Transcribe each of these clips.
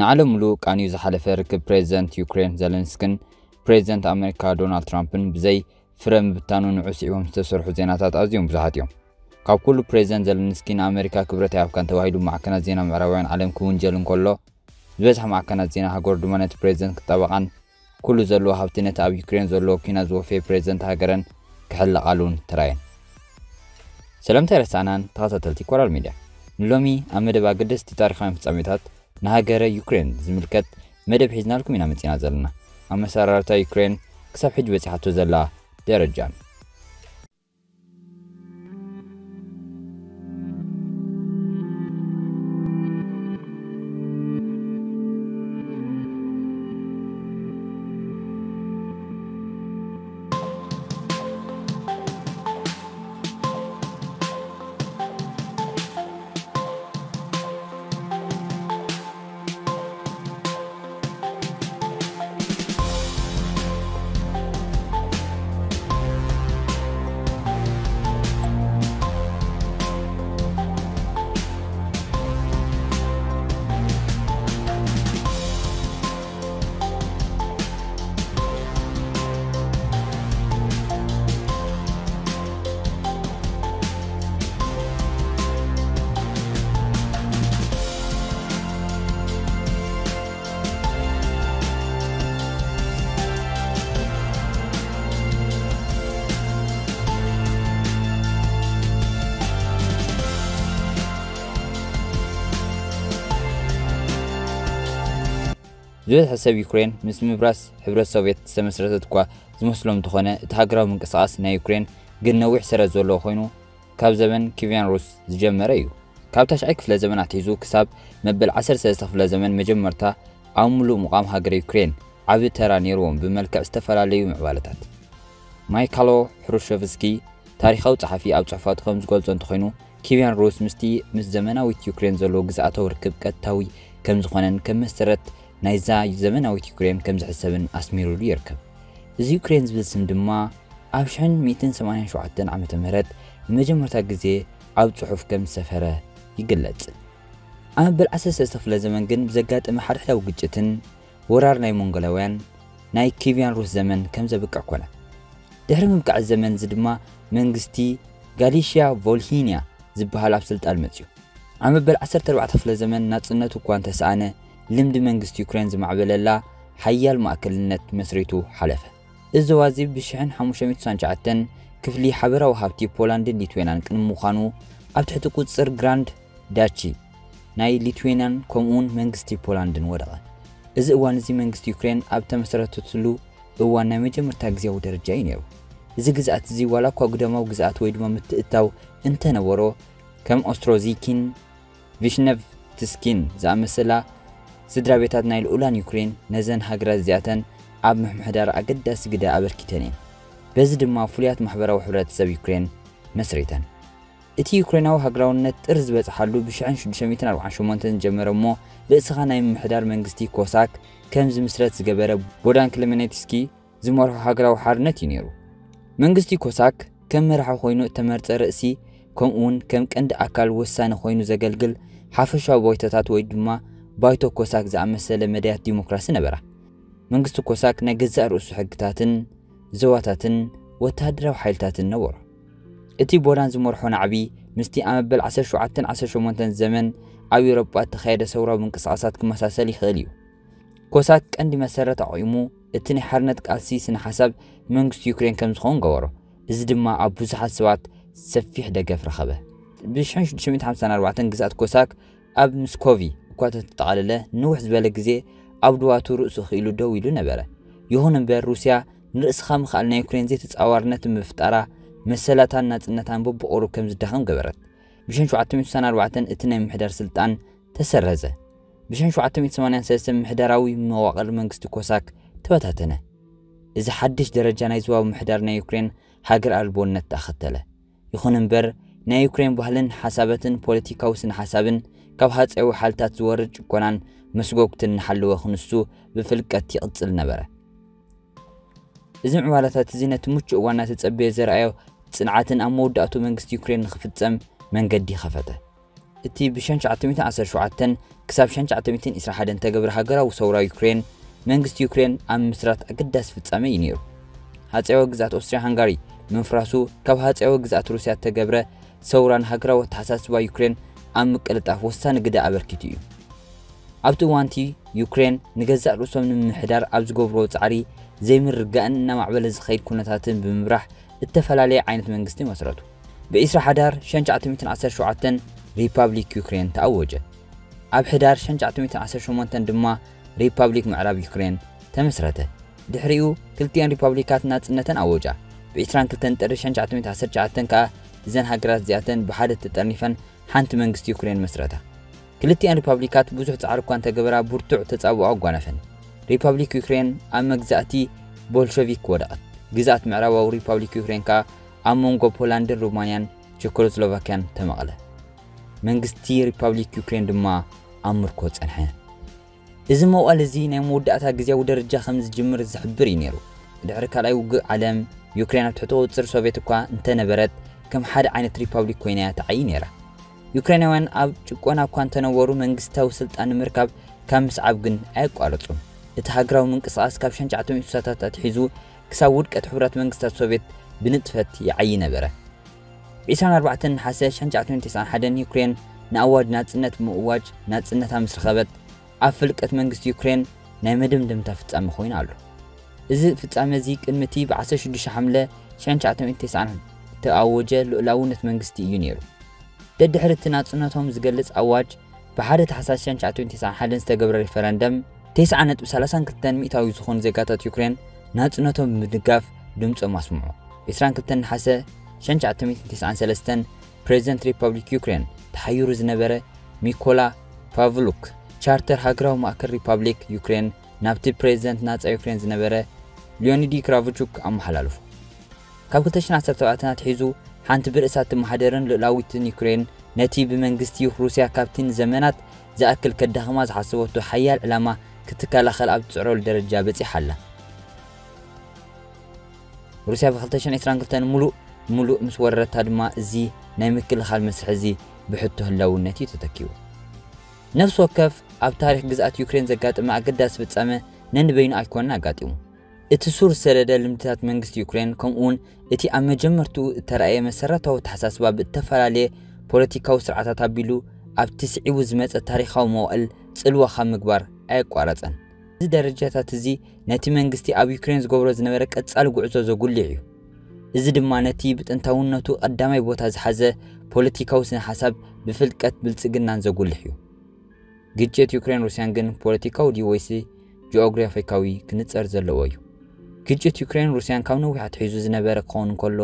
ንዓለም ምሉእ ቃንዩ ዝሓለፈ ርክብ ፕሬዚደንት ዩክሬን ዘለንስክን ፕሬዚደንት ኣመሪካ ዶናልድ ትራምፕን ብዘይ ፍረ ምብታኑ ንዑ ስዒቦም ዝተሰርሑ ዜናታት ኣዝዮም ብዙሓት እዮም። ካብ ኩሉ ፕሬዚደንት ዘለንስኪ ንኣመሪካ ክብረት ኣይሃብካን ተባሂሉ ማዕከናት ዜና ምዕራባውያን ዓለም ክውንጀል እንከሎ፣ ዝበዝሓ ማዕከናት ዜና ሃገሩ ድማ ነቲ ፕሬዚደንት ክጣበቓን ኩሉ ዘለዎ ሃብቲ ነቲ ኣብ ዩክሬን ዘለዎ ኲናት ዝወፈየ ፕሬዚደንት ሃገረን ክሕለቓሉን ተራየን። ሰላምታ ኣይረሳዕናን ተኸታተልቲ ኮራል ሚድያ። ንሎሚ ኣብ መደብ ኣገደስቲ ታሪኻውያን ፍጻሜታት ንሃገረ ዩክሬን ዝምልከት መደብ ሒዝናልኩም ኢና መጺና ዘለና። ኣመሰራርታ ዩክሬን ክሳብ ሕጂ በጺሓቶ ዘላ ደረጃን። ዝበዝሐ ሰብ ዩክሬን ምስ ምብራስ ሕብረት ሶቭየት ዝተመስረተት እኳ ዝመስሎ እንተኾነ፣ እቲ ሃገራዊ ምንቅስቓስ ናይ ዩክሬን ግን ነዊሕ ሰረት ዘለዎ ኮይኑ፣ ካብ ዘመን ኪቪያን ሩስ ዝጀመረ እዩ። ካብ ታሽዓይ ክፍለ ዘመን ኣትሒዙ ክሳብ መበል ዓሰርተ ሰለስተ ክፍለ ዘመን መጀመርታ ኣብ ምሉእ ምቋም ሃገረ ዩክሬን ዓቢ ተራ ነይርዎም ብመልክዕ ዝተፈላለዩ ምዕባለታት። ማይካሎ ፕሩሸቭስኪ ታሪኻዊ ጸሓፊ ኣብ ጽሑፋቱ ከም ዝገልጾ እንተኾይኑ፣ ኪቪያን ሩስ ምስቲ ምስ ዘመናዊት ዩክሬን ዘለዎ ግዝኣታዊ ርክብ ቀጥታዊ ከም ዝኾነን ከም መሰረት ናይዛ ዘመናዊት ዩክሬን ከም ዝሕሰብን ኣስሚሩሉ ይርከብ። እዚ ዩክሬን ዝብል ስም ድማ ኣብ ሽሕን ሚእትን ሰማንያን ሸውዓተን ዓመተ ምህረት ንመጀመርታ ግዜ ኣብ ጽሑፍ ከም ዝሰፈረ ይግለጽ። ኣብ መበል ዓሰርተ ሰለስተ ክፍለ ዘመን ግን ብዘጋጠመ ሓድሕዳዊ ግጭትን ወራር ናይ ሞንጎላውያን ናይ ኪቪያን ሩስ ዘመን ከም ዘብቅዕ ኮነ። ድሕሪ ምብቃዕ ዘመን እዚ ድማ መንግስቲ ጋሊሽያ ቮልሂንያ ዝበሃል ኣብ ስልጣን መጽዩ። ኣብ መበል ዓሰርተ ኣርባዕተ ክፍለ ዘመን ናጽነቱ እኳ እንተሰኣነ፣ ልምዲ መንግስቲ ዩክሬን ዝማዕበለላ ሓያል ማእከልነት መስሪቱ ሓለፈ። እዚ ዞባ እዚ ብሽሕን ሓሙሽተ ሚእትን ስሳን ትሽዓተን ክፍሊ ሓበራዊ ሃብቲ ፖላንድን ሊትዌናን ቅድሚ ምዃኑ ኣብ ትሕቲ ቁጽጽር ግራንድ ዳቺ ናይ ሊትዌናን ከምኡውን መንግስቲ ፖላንድን ወደቐ። እዚ እዋን እዚ መንግስቲ ዩክሬን ኣብ ተመሰረተትሉ እዋን ናይ መጀመርታ ግዜያዊ ደረጃ እዩ ነይሩ። እዚ ግዝኣት እዚ ዋላ እኳ ግዳማዊ ግዝኣት ወይ ድማ ምትእትታው እንተነበሮ፣ ከም ኦስትሮዚኪን ቪሽነቭትስኪን ዝኣመሰላ ስድራ ቤታት ናይ ልኡላን ዩክሬን ነዘን ሃገራት እዚኣተን ኣብ ምምሕዳር ኣገዳሲ ግደ ኣበርኪተን እየን። በዚ ድማ ፍሉያት ማሕበራዊ ሕብረተሰብ ዩክሬን መስሪተን። እቲ ዩክሬናዊ ሃገራውነት ጥር ዝበጽሓሉ ብሽሕን ሽዱሽተ ሚእትን ኣርባዓን ሸሞንተን ዝጀመረ እሞ ርእስኻ ናይ ምምሕዳር መንግስቲ ኮሳክ ከም ዝምስረት ዝገበረ ቦዳን ክሌሜንስኪ ዝመርሖ ሃገራዊ ሓርነት እዩ ነይሩ። መንግስቲ ኮሳክ ከም መራሒ ኮይኑ እተመርጸ ርእሲ፣ ከምኡ እውን ከም ቀንዲ ኣካል ወሳኒ ኮይኑ ዘገልግል ሓፈሻዊ ባይቶታት ወይ ድማ ባይቶ ኮሳክ ዝኣመሰለ መዳያት ዲሞክራሲ ነበራ። መንግስቲ ኮሳክ ናይ ገዛእ ርእሱ ሕግታትን ዞባታትን ወተሃደራዊ ሓይልታትን ነበሮ። እቲ ቦዳን ዝመርሖ ናዕቢ ምስቲ ኣብ መበል ዓሰርተ ሸውዓተን ዓሰርተ ሸሞንተን ዘመን ኣብ ኤውሮጳ እተኻየደ ሰውራዊ ምንቅስቓሳት ክመሳሰል ይኽእል እዩ። ኮሳክ ቀንዲ መሰረት ኣቑሙ እቲ ናይ ሓርነት ቃልሲ ስነ ሓሳብ መንግስቲ ዩክሬን ከም ዝኸውን ገበሮ። እዚ ድማ ኣብ ብዙሓት ሰባት ሰፊሕ ደገፍ ረኸበ። ብ ሽዱሽተ ሚእትን ሓምሳን ኣርባዕተን ግዝኣት ኮሳክ ኣብ ምስኮቪ እኳ ተተጠቓለለ፣ ንውሕ ዝበለ ግዜ ኣብ ድዋቱ ርእሱ ክኢሉ ደው ኢሉ ነበረ። ይኹን እምበር፣ ሩስያ ንርእስኻ ምኽኣል ናይ ዩክሬን ዘይተጻዋርነት ብምፍጣራ፣ መሰላታን ናጽነታን በብቑሩብ ከም ዝዳኸም ገበረት። ብሽሕን ሸውዓተ ሚእትን ስሳን ኣርባዕተን እቲ ናይ ምምሕዳር ስልጣን ተሰረዘ። ብሽሕን ሸውዓተ ሚእትን ሰማንያን ሰለስተን ምምሕዳራዊ መዋቕር መንግስቲ ኮሳክ ተበታተነ። እዚ ሓድሽ ደረጃ ናይ ዞባዊ ምምሕዳር ናይ ዩክሬን ሃገር ኣልቦነት ኣኸተለ። ይኹን እምበር፣ ናይ ዩክሬን ባህልን ሓሳባትን ፖለቲካዊ ስነ ሓሳብን ካብ ሃጸያዊ ሓይልታት ዝወርድ ጭቆናን መስጎግትን እናሓለወ ክንሱ ብፍልቀት ይቕጽል ነበረ። እዚ ምዕባለታት እዚ ነቲ ምቹእ እዋን እናተጸበየ ዘርኣዮ ጽንዓትን ኣብ መወዳእቱ መንግስቲ ዩክሬን ንኽፍጸም መንገዲ ከፈተ። እቲ ብ ሸንሸዓተ ሚእትን ዓሰርተ ሸውዓተን ክሳብ ሸንሸዓተ ሚእትን ዕስራን ሓደን ተገብረ ሃገራዊ ሰውራ ዩክሬን፣ መንግስቲ ዩክሬን ኣብ ምስራት ኣገዳሲ ፍጻመ እዩ ነይሩ። ሃጸያዊ ግዝኣት ኦስትርያ ሃንጋሪ ምፍራሱ፣ ካብ ሃጸያዊ ግዝኣት ሩስያ ተገብረ ሰውራን ሃገራዊ ኣተሓሳስባ ዩክሬን ኣብ ምቅልጣፍ ወሳኒ ግደ ኣበርኪቱ እዩ። ኣብቲ እዋንቲ ዩክሬን ንገዛእ ርእሶም ንምምሕዳር ኣብ ዝገብርዎ ጻዕሪ ዘይምርግጋእን እናማዕበለ ዝኸይድ ኩነታትን ብምብራህ እተፈላለየ ዓይነት መንግስቲ መስረቱ። ብ ዕስራ ሓዳር ሸንሸዓተ ሚእትን ዓሰርተ ሸውዓተን ሪፓብሊክ ዩክሬን ተኣወጀ። ኣብ ሕዳር ሸንሸዓተ ሚእትን ዓሰርተ ሸሞንተን ድማ ሪፓብሊክ ምዕራብ ዩክሬን ተመስረተ። ድሕሪኡ ክልቲኣን ሪፓብሊካት ናጽነተን ኣወጃ። ብ ዕስራን ክልተን ጥሪ ሸንሸዓተ ሚእትን ዓሰርተ ትሽዓተን ከኣ እዘን ሃገራት እዚኣተን ብሓደ ተጠርኒፈን ሓንቲ መንግስቲ ዩክሬን መስረታ። ክልቲኣን ሪፓብሊካት ብዙሕ ጻዕሪ እኳ እንተገበራ ብርቱዕ ተጻብኦ ኣጓነፈን። ሪፓብሊክ ዩክሬን ኣብ መግዛእቲ ቦልሸቪክ ወደቐት። ግዝኣት ምዕራባዊ ሪፓብሊክ ዩክሬን ከኣ ኣብ መንጎ ፖላንድን ሩማንያን ቸኮስሎቫክያን ተመቕለ። መንግስቲ ሪፓብሊክ ዩክሬን ድማ ኣብ ምርኮ ጸንሐ። እዚ መዋእል እዚ ናይ መወዳእታ ግዜያዊ ደረጃ ከም ዝጅምር ዝሕብር እዩ ነይሩ። ድሕሪ ካልኣይ ውግእ ዓለም፣ ዩክሬን ኣብ ትሕቲ ቁጽጽር ሶቭየት እኳ እንተነበረት፣ ከም ሓደ ዓይነት ሪፓብሊክ ኮይና እያ ትዓዪ ነይራ። ዩክሬናውያን ኣብ ጭቆና እኳ እንተነበሩ፣ መንግስታዊ ስልጣን ንምርካብ ካብ ምስዓብ ግን ኣየቋረጹን። እቲ ሃገራዊ ምንቅስቓስ ካብ ሸንሸዓተ ሚእቲ ስሳታት ኣትሒዙ ክሳብ ውድቀት ሕቡራት መንግስታት ሶቭየት ብንጥፈት ይዓዪ ነበረ። ብ ዕስራን ኣርባዕተን ነሓሰ ሸንሸዓተ ሚእትን ተስዓን ሓደን ዩክሬን ንኣዋጅ ናጽነት ብምእዋጅ ናጽነታ ምስ ረኸበት፣ ኣብ ፍልቀት መንግስቲ ዩክሬን ናይ መደምደምታ ፍጻመ ኮይኑ ኣሎ። እዚ ፍጻመ እዚ ቅድሚ እቲ ብ ዓሰርተ ሽዱሽተ ሓምለ ሸንሸዓተ ሚእትን ተስዓን እተኣወጀ ልኡላውነት መንግስቲ እዩ ነይሩ። ደድሕሪ እቲ ናጽነቶም ዝገልጽ ኣዋጅ፣ ብ ሓደ ታሕሳስ ሸንሸዓተ ሚእትን ተስዓን ሓደን ዝተገብረ ሪፈረንደም፣ ተስዓ ነጥቢ ሰላሳን ክልተን ሚእታዊ ዝኾኑ ዜጋታት ዩክሬን ናጽነቶም ብምድጋፍ ድምጾም ኣስምዑ። ዕስራን ክልተን ነሓሰ ሸንሸዓተ ሚእትን ተስዓን ሰለስተን ፕሬዚደንት ሪፐብሊክ ዩክሬን ተሓይሩ ዝነበረ ሚኮላ ፓቭሉክ ቻርተር ሃገራዊ ማእከል ሪፐብሊክ ዩክሬን ናብቲ ፕሬዚደንት ናጻ ዩክሬን ዝነበረ ሊዮኒዲ ክራቭቹክ ኣመሓላልፉ። ካብ ክልተ ሽሕን ዓሰርተ ኣርባዕተን ኣትሒዙ ሓንቲ ብርእሳ እትመሓደርን ልኡላዊትን ዩክሬን ነቲ ብመንግስቲ ሩስያ ካብቲ ንዘመናት ዝኣክል ከዳኽማ ዝሓሰበቶ ሓያል ዕላማ ክትከላኸል ኣብ ትጽዕረሉ ደረጃ በጺሓ ኣላ። ሩስያ ብ ክልተ ሽሕን ዕስራን ክልተን ሙሉእ ሙሉእ ምስ ወረረታ ድማ እዚ ናይ ምክልኻል መስርሕ እዚ ብሕቶ ህላውነት እዩ ተተኪቡ። ነፍሲ ወከፍ ኣብ ታሪኽ ግዝኣት ዩክሬን ዘጋጠመ ኣገዳሲ ፍጻመ ነንበይኑ ኣይኮነን ኣጋጢሙ። እቲ ሱር ዝሰደደ ልምድታት መንግስቲ ዩክሬን፣ ከምኡውን እቲ ኣብ መጀመርትኡ እተራእየ መሰረታዊ ኣተሓሳስባ ብእተፈላለየ ፖለቲካዊ ስርዓታት ኣቢሉ ኣብቲ ስዒቡ ዝመጸ ታሪኻዊ መዋእል ጽልዋ ካብ ምግባር ኣየቋረጸን። እዚ ደረጃታት እዚ ነቲ መንግስቲ ኣብ ዩክሬን ዝገብሮ ዝነበረ ቀጻሊ ጉዕዞ ዘጉልሕ እዩ። እዚ ድማ ነቲ ብጥንታውነቱ ቀዳማይ ቦታ ዝሓዘ ፖለቲካዊ ስነ ሓሳብ ብፍልቀት ብልጽግናን ዘጉልሕ እዩ። ግጭት ዩክሬን ሩስያን ግን ፖለቲካዊ ድዩ ወይሲ ጂኦግራፊካዊ ክንጸር ዘለዎ እዩ። ግጭት ዩክሬን ሩስያን ካብ ነዊሕ ኣትሒዙ ዝነበረ ክኸውን እንከሎ፣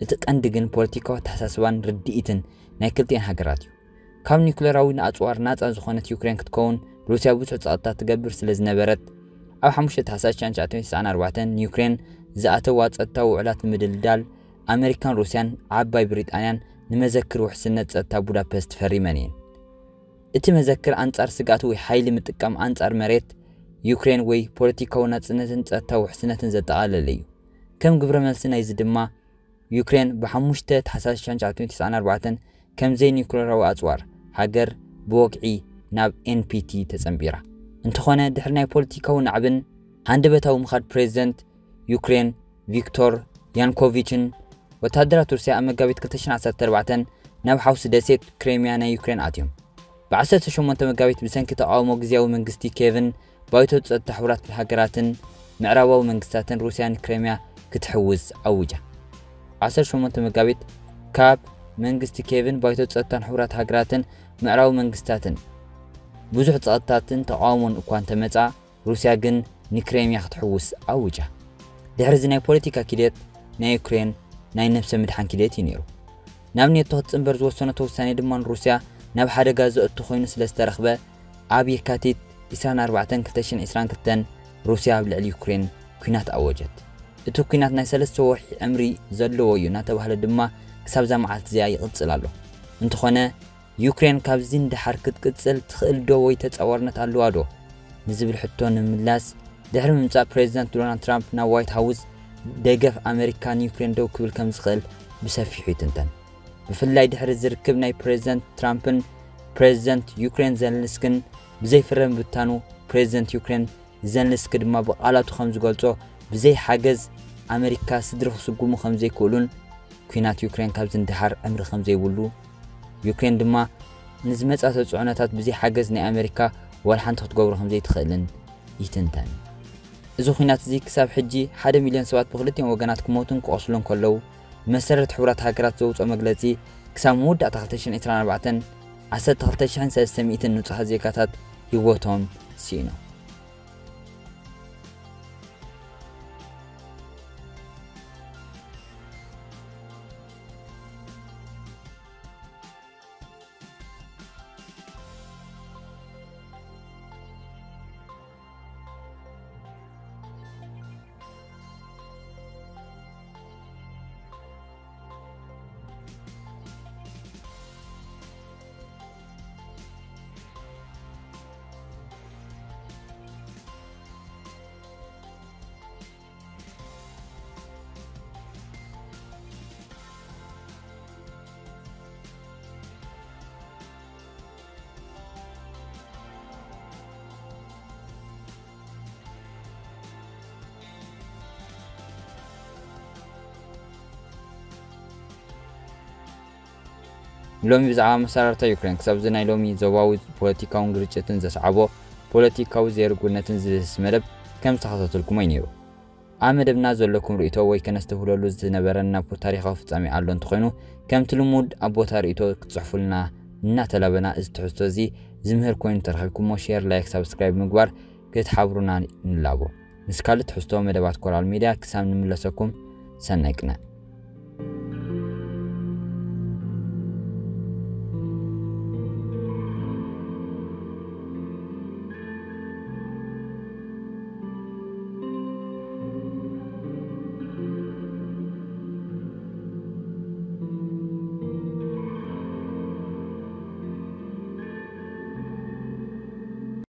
እቲ ቀንዲ ግን ፖለቲካዊ ኣተሓሳስባን ርድኢትን ናይ ክልቲኤን ሃገራት እዩ። ካብ ኒውክሌራዊ ኣጽዋር ናጻ ዝኾነት ዩክሬን ክትከውን ሩስያ ብዙሕ ጸቕጥታት ትገብር ስለ ዝነበረት፣ ኣብ ሓሙሽተ ታሕሳስ ሸንሸዓተ ሚእትን ተስዓን ኣርባዕተን ንዩክሬን ዝኣተዋ ጸጥታዊ ውዕላት ንምድልዳል ኣመሪካን ሩስያን ዓባይ ብሪጣንያን ንመዘክር ውሕስነት ጸጥታ ቡዳፐስት ፈሪመን እየን። እቲ መዘክር ኣንጻር ስግኣት ወይ ሓይሊ ምጥቃም ኣንጻር መሬት ዩክሬን ወይ ፖለቲካዊ ናጽነትን ጸጥታዊ ውሕስነትን ዘጠቓለለ እዩ። ከም ግብረ መልሲ ናይዚ ድማ ዩክሬን ብ ሓሙሽተ ታሕሳስ ሸንሸዓተ ሚእትን ተስዓን ኣርባዕተን ከም ዘይኒውክሌራዊ ኣጽዋር ሃገር ብወግዒ ናብ ኤን ፒ ቲ ተጸንቢራ። እንተኾነ ድሕሪ ናይ ፖለቲካዊ ናዕብን ሃንደበታዊ ምኻድ ፕሬዚደንት ዩክሬን ቪክቶር ያንኮቪችን ወተሃደራት ሩስያ ኣብ መጋቢት ክልተ ሽሕን ዓሰርተ ኣርባዕተን ናብ ሓውሲ ደሴት ክሬምያ ናይ ዩክሬን ኣትዮም። ብ ዓሰርተ ሸሞንተ መጋቢት ብሰንኪ ተቓውሞ ግዝያዊ መንግስቲ ኬቭን ባይቶ ጸጥታ ሕቡራት ሃገራትን ምዕራባዊ መንግስታትን ሩስያ ንክሬምያ ክትሕውስ ኣውጃ። ዓሰርተ ሸሞንተ መጋቢት ካብ መንግስቲ ኬቭን ባይቶ ጸጥታን ሕቡራት ሃገራትን ምዕራባዊ መንግስታትን ብዙሕ ጸቕጥታትን ተቓውሞን እኳ እንተመጻ፣ ሩስያ ግን ንክሬምያ ክትሕውስ ኣውጃ። ድሕሪ እዚ ናይ ፖለቲካ ኪደት ናይ ዩክሬን ናይ ነብሰ ምድሓን ኪደት እዩ ነይሩ። ናብ ኔቶ ክትጽንበር ዝወሰነቶ ውሳኔ ድማ ንሩስያ ናብ ሓደጋ ዘእቱ ኮይኑ ስለ ዝተረኽበ፣ ኣብ የካቲት ዕስራን ኣርባዕተን ክልተ ሽሕን ዕስራን ክልተን ሩስያ ኣብ ልዕሊ ዩክሬን ኲናት ኣወጀት። እቲ ኲናት ናይ ሰለስተ ወርሒ ዕምሪ ዘለዎ እዩ እናተባህለ ድማ ክሳብ እዛ መዓልቲ እዚኣ ይቕጽል ኣሎ። እንተኾነ ዩክሬን ካብዚ ንደሓር ክትቅጽል ትኽእል ዶ ወይ ተጻዋርነት ኣለዋ ዶ ንዝብል ሕቶ ንምምላስ፣ ድሕሪ ምምጻእ ፕሬዚደንት ዶናልድ ትራምፕ ናብ ዋይት ሃውስ፣ ደገፍ ኣመሪካ ንዩክሬን ደው ክብል ከም ዝኽእል ብሰፊሑ ይትንተን። ብፍላይ ድሕሪ ዝርክብ ናይ ፕሬዚደንት ትራምፕን ፕሬዚደንት ዩክሬን ዘለንስክን ብዘይ ፍረ ምብታኑ፣ ፕሬዚደንት ዩክሬን ዘለንስኪ ድማ ብቓላቱ ከም ዝገልጾ፣ ብዘይ ሓገዝ ኣመሪካ ስድሪ ክስጉሙ ከም ዘይክእሉን፣ ኲናት ዩክሬን ካብዚ ንደሓር ዕምሪ ከም ዘይብሉ፣ ዩክሬን ድማ ንዝመጻቶ ጽዕኖታት ብዘይ ሓገዝ ናይ ኣመሪካ ዋላ ሓንቲ ክትገብሮ ከም ዘይትኽእልን ይትንተን። እዚ ኲናት እዚ ክሳብ ሕጂ ሓደ ሚልዮን ሰባት ብክልቲኦም ወገናት ክሞቱን ክቖስሉን ከለዉ፣ መሰረት ሕቡራት ሃገራት ዘውፅኦ መግለፂ፣ ክሳብ መወዳእታ ክልተ ሽሕን ዕስራን ኣርባዕተን፣ ዓሰርተ ክልተ ሽሕን ሰለስተ ሚእትን ንጹሃት ዜጋታት ህይወቶም ስኢኖም። ሎሚ ብዛዕባ ኣመሰራርታ ዩክሬን ክሳብ እዚ ናይ ሎሚ ዞባዊ ፖለቲካውን ግርጭትን ዘስዓቦ ፖለቲካዊ ዘይርጉድነትን ዝድህስስ መደብ ከም ዝተኸታተልኩሞ እዩ ነይሩ። ኣብ መደብና ዘለኩም ርእይቶ ወይ ከነስተብህለሉ ዝነበረና ፖ-፣ ታሪኻዊ ፍጻሜ ኣሎ እንተኾይኑ፣ ከምቲ ልሙድ ኣብ ቦታ ርእይቶ ክትጽሕፉልና እናተላበና፣ እዚ ትሕዝቶ እዚ ዝምህር ኮይኑ ተረኺብኩሞ፣ ሼር፣ ላይክ፣ ሳብስክራይብ ምግባር ክትሓብሩና ንላቦ። ምስ ካልእ ትሕዝቶ መደባት ኮራል ሚድያ ክሳብ ንምለሰኩም፣ ሰናይ ቅነ።